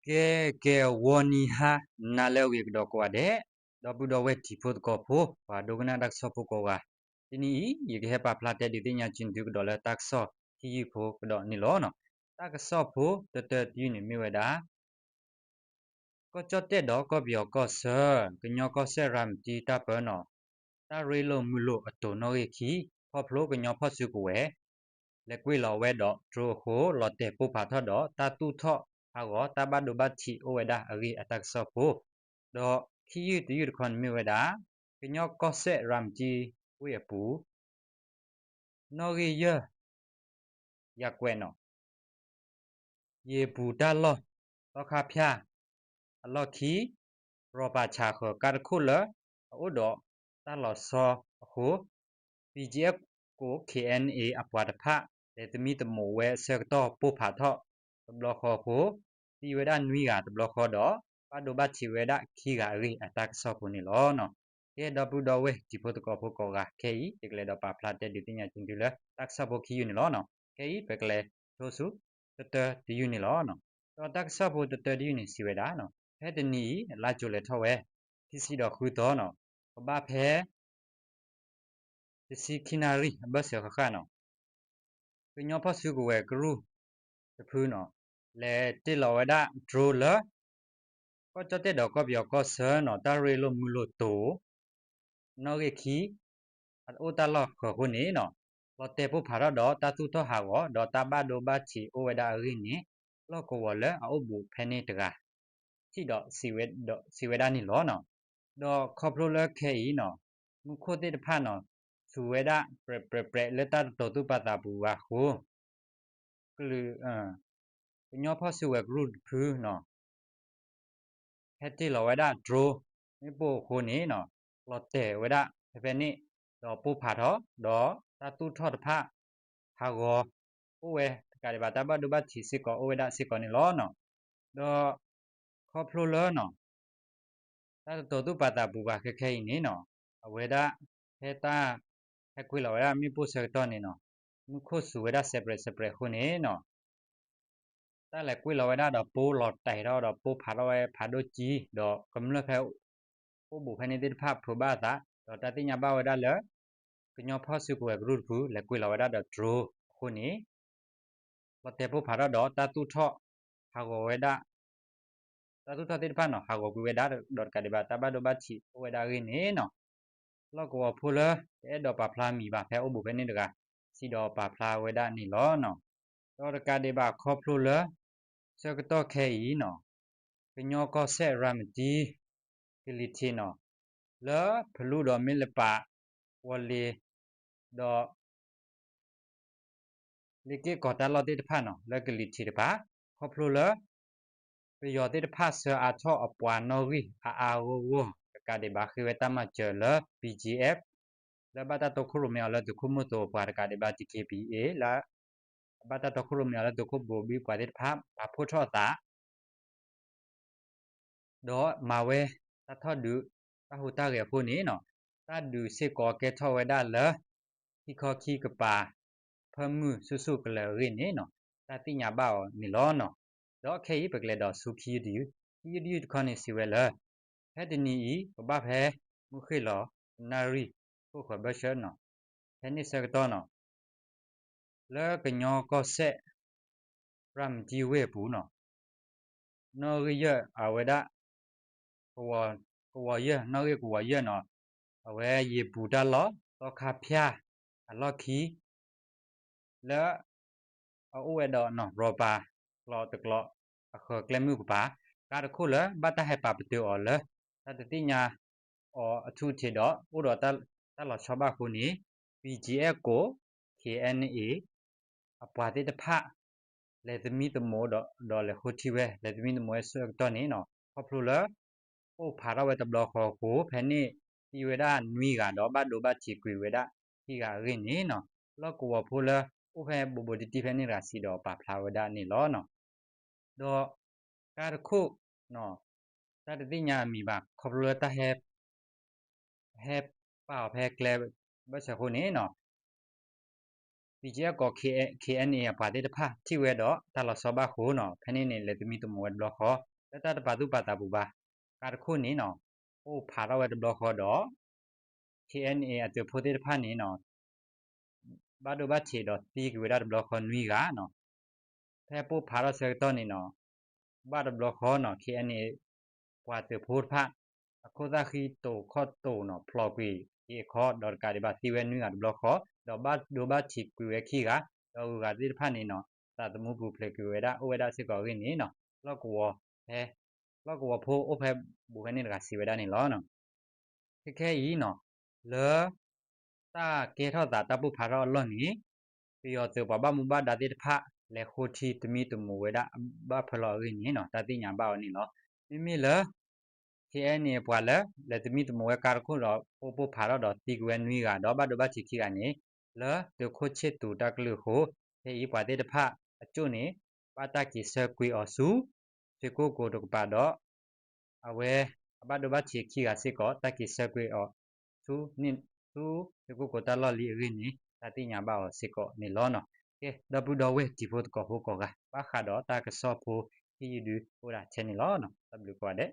ကဲ ကဲ ဂီၤနံၤဟါနၤလၢအဂ့ၤကဒီးကိးဂၤဒဲး, ဒီပုၢ်ဒီဝဲၢ်တံၤဖိသကိးဖိ ပှၤဒိကနၣ်တၢ်ကစီၣ်ဖိကိးဂၤ, တနံၤအံၤ ယကဟဲပာ်ဖျါတဲဒုးသ့ၣ်ညါက့ၤသုကဒီးလၢတၢ်ကစီၣ်ခံယုၢ်ဖိကဒီးန့ၣ်လီၤ. တၢ်ကစီၣ်ဖိတတၢတယုၢ်န့ၣ်မ့ၢ်ဝဲဒၣ် ကီၢ်ကၠီၣ်တဲၣ်ဒီးကီၢ်ပယီၤကီၢ်ဆၢ ကညီကီၢ်စဲၣ်ရၤမတံတၢ်ပၢနီၤ တၢ်ရ့လိာ်မုာ်လိာ်အတိၤနီၣ်ဂံၢ်ခံ ခီဖျိကညီဖီၣ်စုကဝဲၤ လဲၤကွံာ်လီၤဝဲဒီး drone အဃိ လီၤတဲာ်ပိၢ်ဖးထီၣ်ဒီး တၢ်သူၣ်ထီၣ်ဟးဂီၤတၢ်ဘၣ်ဒိဘၣ်ထံးအိၣ်ဝဲဒၣ်အဂ့ၢ်အတၢ်ကစီၣ်ဖိ, ဒီးခံယုၢ်တယုၢ်တခီန့ၣ်မ့ၢ်ဝဲဒၣ် ကညီကီၢ်စဲၣ်ရၤမတံဝ့ၢ်အပူၤ နီၣ်ဂံၢ်ယဲၢ် ယၤကွဲးနီၤ ယ့ၢ်ပူၤတၢ်လီၢ် သီခါဖၠၣ် အလီၢ်ခံ ရီၣ်ပာ်ဆၣ်ဃၢၤကါတခိၣ်လၢ အအိၣ်ဒီးတၢ်လီၤဆီအဃိ BGF ကိး KNA အပှၤတဖၣ် လဲၤသမံသမိးဝဲအဆၢကတီၢ်ပိၢ်ဖးထီၣ်တဘျီဃီအဃိ သံဝဲဒၣ်နွံဂၤတဘျီဃီဒီး ဘၣ်ဒိဘၣ်ထံးဝဲဒၣ်ခံဂၤအဂ့ၢ်အတၢ်ကစီၣ်ဖိန့ၣ်လီၤ. ကဲ ဒီပုၢ်ဒီဝဲၢ်တံၤဖိသကိးဖိကိးဂၤ ခဲအံၤ ယကလဲၤဒီးပာ်ဖျါတဲဒုးသ့ၣ်ညါက့ၤသုလၢ တၢ်ကစီၣ်ဖိခံယုၢ်န့ၣ်လီၤ. ခဲအံၤ ပကလဲၤဆိဆူ တတၢတယုၢ်န့ၣ်လီၤ. ဒီးတၢ်ကစီၣ်ဖိတတၢတယုၢ်န့ၣ်စံးဝဲဒၣ် ဖဲတနံၤအံၤ အလါကၠိၤလဲၤထီၣ်ဝဲ ခံဆံဒီးဃုသီနီၤ ကဘၣ်ဖဲ တဆံခံနၣ်ရံၣ်အဘၢၣ်စၢၤဃၣ်ဃၣ်နီၤ ကညီဖီၣ်စုကဝဲၤကရူၢ်တဖုနီၤ လဲၤတ့ၢ်လီၤဝဲဒၣ် drone လၢ ကီၢ်ကၠီၣ်တဲၣ်ဒီးကီၢ်ပယီၤကီၢ်ဆၢနီၤ တၢ်ရ့လိာ်မုာ်လိာ်တိၤ နီၣ်ဂံၢ်ခံ အအိၣ်တၢ်လီၢ်ဃၢၤအဃိန့ၣ်နီၤ လီၤတဲာ်ပိၢ်ဖးထီၣ်ဒီးတၢ်သူၣ်ထီၣ်ဟးဂီၤ ဒီးတၢ်ဘၣ်ဒိဘၣ်ထံးအိၣ်ဝဲဒၣ်အဂ့ၢ်န့ၣ် လီၢ်ကဝီၤလၢအအိၣ်ဘူးဖဲန့ၣ်တဂၤ ထံၣ်ဒီးစံးဝဲဒၣ်န့ၣ်လီၤ. ဒီးခီဖျိလၢခဲအံၤနီၤ မူခိၣ်သ့ၣ်တဖၣ်နီၤ စူၤဝဲဒၣ်ပြဲးပြဲးပြဲးလၢတၢ်တတီၤသူၣ်ပာ်သးပူၤဘၣ်အဃိ ကလုာ် ကညီဖီၣ်စုကဝဲၤကရူၢ်တဖုနီၤ ဟဲတ့ၢ်လီၤဝဲဒၣ် drone မ့ၣ်ပိၢ်အဃိန့ၣ်နီၤ လီၤတဲာ်ဝဲဒၣ်ဖဲဖဲန့ၣ် ဒီးပိၢ်ဖးထီၣ် ဒီးတၢ်သူၣ်ထီၣ်တဖၣ် ဟးဂီၤ အိၣ်ဝဲတကးဒံးဘၣ် တၢ်ဘၣ်ဒိဘၣ်ထံးစ့ၢ်ကီးအိၣ်ဝဲဒၣ်စ့ၢ်ကီးန့ၣ်လီၤ. ဒီးခီဖျိလၢနီၤ တၢ်တတီၤသူၣ်ပာ်သးပူၤဘၣ်ခဲခဲအံၤန့ၣ်နီၤ အဝဲဒၣ်ဖဲတၢ်ဟဲကွံာ်လီၤဝဲဒၣ်မ့ၣ်ပိၢ်ဆၢကတီၢ်န့ၣ်နီၤ မူခိၣ်စူၤဝဲဒၣ်စဲးပြဲးစဲးပြဲးအဃိန့ၣ်နီၤ တၢ်လဲၤကွံာ်လီၤဝဲဒၣ်ဒီးပိၢ်လီၤတဲာ်ထီၣ်ဒီးပိၢ်ဖးထီၣ်ဝဲဖးဒိၣ်ကံ ဒီးကမျၢၢ်ဖဲ အိၣ်ဘူးဖဲန့ၣ်သ့ၣ်တဖၣ်ဖုးဘၣ်အသး ဒီးတၢ်သ့ၣ်ညါဘၣ်ဝဲဒၣ်လၢ ကညီဖီၣ်စုကဝဲၤကရူၢ်တဖု လဲၤကွံာ်လီၤဝဲဒၣ်ဒီး drone အဃိန့ၣ် လီၤတဲာ်ပိၢ်ဖးထီၣ်ဒီးတၢ်သူၣ်ထီၣ်ဟးဂီၤဝဲဒၣ် တၢ်သူၣ်ထီၣ်သ့ၣ်တဖၣ်နီၤ ဟးဂီၤကွံာ်ဝဲဒၣ် ဒီးတကးဒံးဘၣ်တၢ်ဘၣ်ဒိဘၣ်ထံးအိၣ်ဝဲဒၣ်အဂ့ၢ်န့ၣ်နီၤ လီၢ်ကဝီၤဖိလၢတအဲၣ်ဒိးပာ်ဖျါမံၤဘၣ် ဖဲအိၣ်ဘူးဖဲန့ၣ်တဂၤ စံးဒီးပာ်ဖျါဝဲဒၣ်န့ၣ်လီၤ. ဒီးတကးဒံးဘၣ်ခီဖျိလၢ ဆၢကတီၢ်ခဲအံၤနီၤ ကညီကီၢ်စဲၣ်ရၤမတံ ကလံၤထံးနီၤ လၢဖလူဒီးမ့ၢ်လပာ် ဝီၤလ့ၤ ဒီး လ့က့ၢ်ကီၤတၢ်လီၢ်သ့ၣ်တဖၣ်နီၤ လၢကလံၤထံးတပၤ ခီဖျိလၢ ပယီၤသ့ၣ်တဖၣ်ဆှၢအါထီၣ်အပှၤနီၣ်ဂံၢ်အါအါဂီၢ်ဂီၢ် တကးဒံးဘၣ်ဃ့ဝဲတၢ်မၤစၢၤလၢ BGF လၢဘၣ်တၢ်တီခိၣ်ရိၣ်မဲအီၤလၢသုးခိၣ်မိၢ်သိးအပှၤတကးဒံးဘၣ် DKBA လၢ အဘၣ်တၢ်တီခိၣ်ရိၣ်မဲအီၤလၢသုးခိၣ်ဘိၤဘံၣ်ပှၤသ့ၣ်တဖၣ် ပာ်ဖှိၣ်ထီၣ်အသး ဒီးမၤဝဲတၢ်ထီၣ်ဒုး တၢ်ဟူးတၢ်ဂဲၤအဃိန့ၣ်နီၤ တၢ်ဒုးစ့ၢ်ကီးကဲထီၣ်ဝဲဒၣ်လၢ ခံခီခံကပၤ ဖၢမုၢ်ဆူၣ်ဆူၣ်ကလၢၤအဂ့ၢ်န့ၣ်နီၤ တၢ်သ့ၣ်ညါဘၣ်အီၤန့ၣ်လီၤနီၤ. ဒီးခဲအံၤပကလဲၤဒီးဆူခံယုၢ်တယုၢ်, ခံယုၢ်တယုၢ်တခီန့ၣ်စံးဝဲလၢ ဖဲတနံၤအံၤ ကဘၣ်ဖဲ မုၢ်ဃ့ၢ်လီၤ တနၣ်ရံၣ် ခိၣ်ဃၢၤဘၢၣ်ဆၢနီၤ, ဖဲန့ၣ်ဆၢကတီၢ်နီၤ လၢကညီကီၢ်စဲၣ် ရၤမတံဝ့ၢ်အပူၤနီၤ, နီၣ်ဂံၢ်ယဲၢ်အဝဲဒၣ် ကဝီၤယဲၢ် နီၣ်ဂံၢ်ကဝီၤယဲၢ်နီၤ, အဝဲယ့ာ်ပူၤတၢ်လီၢ် သီခါဖၠၣ် အလီၢ်ခံ လၢ အအိၣ်ဝဲဒီးနီၤ ရီၣ်ပၤ ကျီးတကျီး အဃၢၤကျဲမုၢ်ကပၤ ကါတခိၣ်လၢဘၣ်တၢ်ဟဲပာ်ပတုာ်အီၤလၢ တၢ်တသ့ၣ်ညါအီၤအထူအထံးဒီး အိၣ်ဒီးတၢ်လီၤဆီဘၣ်အဃိန့ၣ် BGF ကိး KNA အပှၤသ့ၣ်တဖၣ် လဲၤသမံသမိးဒီး ဒီးလဲၤဃိထံဝဲ လဲၤသမံသမိးဝဲဆၢကတီၢ်န့ၣ်နီၤ ခီဖျိလၢ ပိၢ်ဖးထီၣ်ဝဲတဘျီဃီအဃိ ဖဲန့ၣ်သံဝဲဒၣ်နွံဂၤဒီး ဘၣ်ဒိဘၣ်ထံးကွံာ်ဝဲဒၣ်ခံဂၤအဂ့ၢ်န့ၣ်နီၤ လီၢ်ကဝီၤဖိလၢအိၣ်ဖဲဘူးဘူးတံၢ်တံၢ်ဖဲန့ၣ်တဂၤစံးဒီးပာ်ဖျါဝဲဒၣ်န့ၣ်လီၤ. ဒီးကါတခိၣ် တၢ်တသ့ၣ်ညါအမံၤဘၣ် ခီဖျိလၢတၢ်ဟဲ ဟဲပာ်အီၤဖဲကျဲဘၢၣ်စၢၤအဃိန့ၣ်နီၤ BGF ကိး KNA အပှၤသ့ၣ်တဖၣ်ထံၣ်ဝဲဒီးတၢ်လီၤဆီဘၣ်အဃိနီၤ ဖဲန့ၣ်န့ၣ် လဲၤသမံသမိးဝဲတဘျီဃီ လၢတၢ်တပာ်သူၣ်ပာ်သးပူၤဘၣ်. ကါတခိၣ်န့ၣ်နီၤ ပိၢ်ဖးထီၣ်ဝဲတဘျီဃီဒီး ခ့ၣ်အဲၣ်ယူၣ်အသုးဖိသ့ၣ်တဖၣ်န့ၣ်နီၤ ဘၣ်ဒိဘၣ်ထံးဒီးသံကွံာ်ဝဲဒၣ်တဘျီဃီနွံဂၤနီၤ. ဖဲပိၢ်ဖးထီၣ်ဆၢကတီၢ်န့ၣ်နီၤ ဘၣ်တဘျီဃီနီၤ ခ့ၣ်အဲၣ်ယူၣ် ပှၤသုးဖိတဖၣ် အခိၣ်သၣ်ဃံတိာ်ခီၣ်တိာ်နီၤ ဖျိးကွံာ်က့ၤအခီ ဒီးတကးဒံးဘၣ်သံဝဲနွံဂၤတဘျီဃီ ဒီးဘၣ်ဒိဘၣ်ထံးကွံာ်ဝဲခံဂၤ ဒီးဂုၤဂၤသ့ၣ်တဖၣ်န့ၣ်နီၤ သးသမူပူၤဖျဲးကွံာ်ဝဲဒၣ်အိၣ်ဝဲဒၣ်စ့ၢ်ကီးအဂ့ၢ်န့ၣ်နီၤ လီၢ်ကဝီၤ ဖဲ လီၢ်ကဝီၤဖိအိၣ်ဖဲဘူးဖဲန့ၣ်တဂၤစံးဝဲဒၣ်န့ၣ်လီၤ. ခဲခဲအံၤနီၤ လၢ တၢ်ကဲထီၣ်သးတၢ်ပိၢ်ဖးထီၣ်အလီၢ်န့ၣ် ပယီၤသုးပှၤဘၣ်မူဘၣ်ဒါသ့ၣ်တဖၣ် လဲၤဃိထံသမံသမိးဝဲဒၣ်ဘၣ်ဖဲလီၤအဂ့ၢ်န့ၣ်နီၤ တၢ်သ့ၣ်ညါဘၣ်အီၤန့ၣ်လီၤ. မ့မ့ၢ်လၢ ခ့ၣ်အဲၣ်ယူၣ် ပှၤလၢ လဲၤသမံသမိးဝဲကါတခိၣ်ဒီး ပိၢ်ပိၢ်ဖးထီၣ်ဒီးသံကွံာ်ဝဲနွံဂၤ ဒီးဘၣ်ဒိဘၣ်ထံးခံဂၤန့ၣ် လၢသုးခိၣ်ဆ့ၣ်သူးတၢ်ကလုၢ်အဃိ ခဲအံၤပှၤသ့ၣ်တဖၣ်အကၠိၣ်န့ၣ် ဘၣ်တၢ်က့ၤဆၢကွံာ်အီၤဆူ ရွှေကုက္ကိုတကပၤဒီး အဝဲ အဘၣ်ဒိဘၣ်ထံးခံဂၤစ့ၢ်ကီး တၢ်က့ၤဆၢကွံာ်အီၤ ဆူ ဆူ ရွှေကုက္ကိုတၢ်လီၢ်လံအဂ့ၢ်န့ၣ် တၢ်သ့ၣ်ညါဘၣ်အီၤစ့ၢ်ကီးန့ၣ်လီၤ. ကဲ ဒီပုၢ်ဒီဝဲၢ်တံၤဖိသကိးဖိကိးဂၤ ဘၣ်ဃးဒီးတၢ်ကစီၣ်ဖိခံယုၢ်ဒုအိၣ်ဒၣ်ထဲန့ၣ်လီၤ. တၢ်ဘျုးကိးဂၤဒဲး.